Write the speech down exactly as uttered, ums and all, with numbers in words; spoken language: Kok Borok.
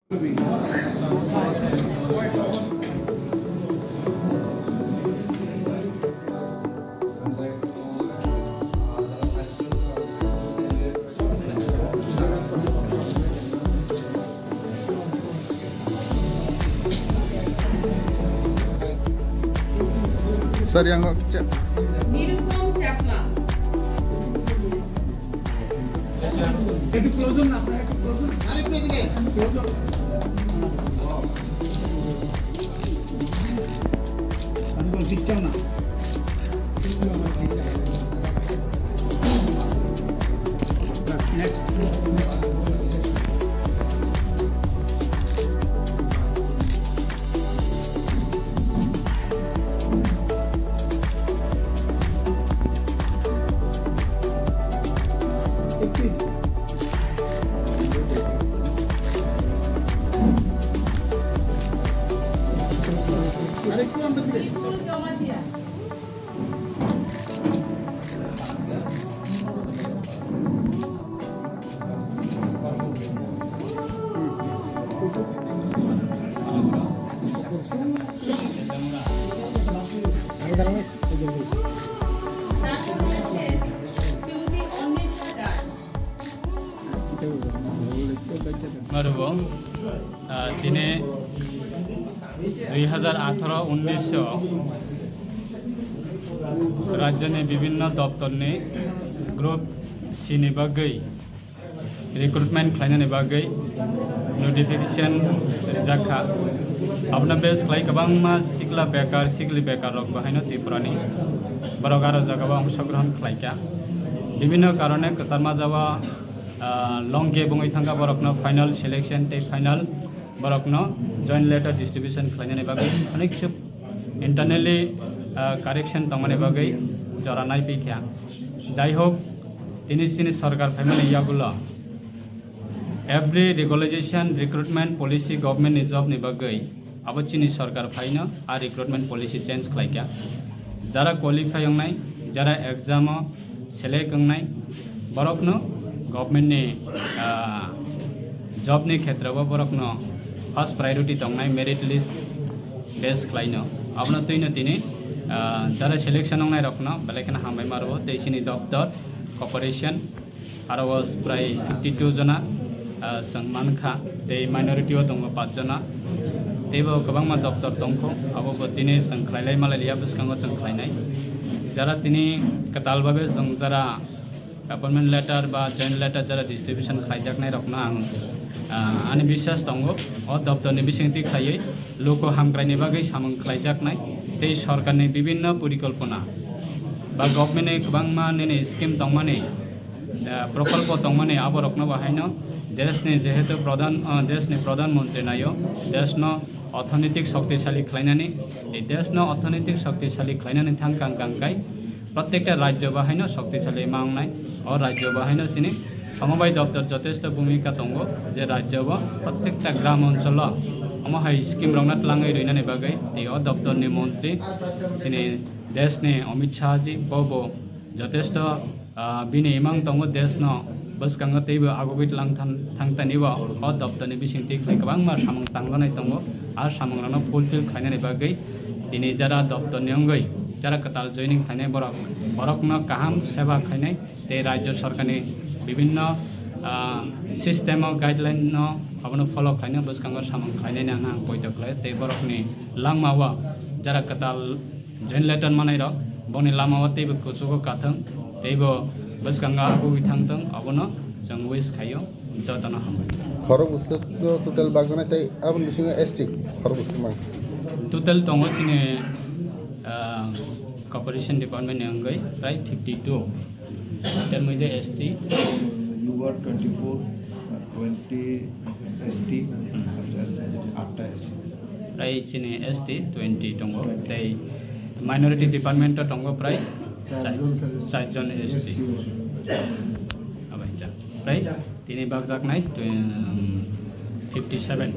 Sir, yang kok cek. Nirukom Chakma. একটু ক্লোজ হন না, আপনারা একটু ক্লোজ হন। আরেকটু এদিকে। ক্লোজ হন। আমি বলছি, দিচ্ছাও না। Next. Marubo, ah, tini dui hazar atharo unnish o rajyoni bibhinno doptorni group C ni bagwi recruitment khlainani bagwi notification rijak kha. Abono base khlai kwbangma sikla bekar, sikli bekar rok bo haino Tripurani borok aro jagao ongshogrohon khlaikha. Bibhinno karone kwchar majao, ah, long gap wngwi thangkha borokno final selection tei final borokno joint letter distribution khlainani bagwi onek kisu internally, ah, correction tongmani bagwi jora naiphikha. Jai hok, tini chini sorkar phaimani yagulo every regularization, recruitment policy government ni job ni bagwi abo chini sorkar phaino a recruitment policy change khlaikha. Jara qualify wngnai, jara exam o select wngnai, borokno government ni, ah, job ni khetrao borokno first priority tongnai merit list base khlaino. Abono twino tini, ah, jara selection wngnai rokno belai kheno hambai maruo tei chini doctor corporation aro o prai fifty two jona, ah, chwng mankha, tei minority o tongo paanch jona, teibo kwbangma doctor tongkho, abo bo tini chwng khlailai malai liya, bwskango chwng khlainai. Jara tini kwtal babe chwng jara appointment letter ba joint letter jara distribution khlaijaknai rokno ang, ah, ani biswas tongo, o doptor ni bisingtwi khlaiwi luku hamkraini bagwi samung khlaijaknai tei sorkarni bibhinno porikolpona ba government ni kwbangma nini scheme tongmani, ah, prokolpo tongmani aborokno bo haino deshni jehetu pradhan, ah, deshni pradhan mantri naio, deshno orthonoitik shoktisali khlainani, tei deshno orthonoitik shoktisali khlainani thang kang kang kai protekta rajyo bo haino shoktisali ma wngnai. O rajyo bo haino chini somobai doptor jotesto bhumika tongo, je rajyo bo protekta gram oncholo omo hai scheme rokno twlangwi rwinani bagwi tei o doptorni montri chini deshni Amit Shah ji bo bo jotesto, ah, bini imang tongo deshno bwskango teibo agugwi tlang than-, thang tanibo o doptorni bisingtwi khlai kwbangma samung tangjaknai tongo. A samungrokno fulfill khlainani bagwi tini jara doptorni wngwi jara kwtal joining khlainai borok, borokno kaham seba khlainai tei rajyo sorkarni bibhinno, ah, system o guideline no abono follow khlainai bwskango samung khlainai hwnwi ang poito khlaio tei borokni langmao jara kwtal joint letter manai rok boni lama o teibo kuchugo kathwng teibo bwskango agugwi thangthwng, abono chwng wish khaio jotono hambai. Khorok bwswk to total bakjaknai tei aboni bisingo S T khorok bwswk mang. Total tongo chini, ah, corporation department ni wngwi prai fifty two, ter moddhe S T. You were twenty four, twenty S T, just atta S T. Prai chini S T twenty tongo, tei minority department o tongo prai char jon S T. Abai ja. Prai tini bakjaknai tw-, um, fifty seven.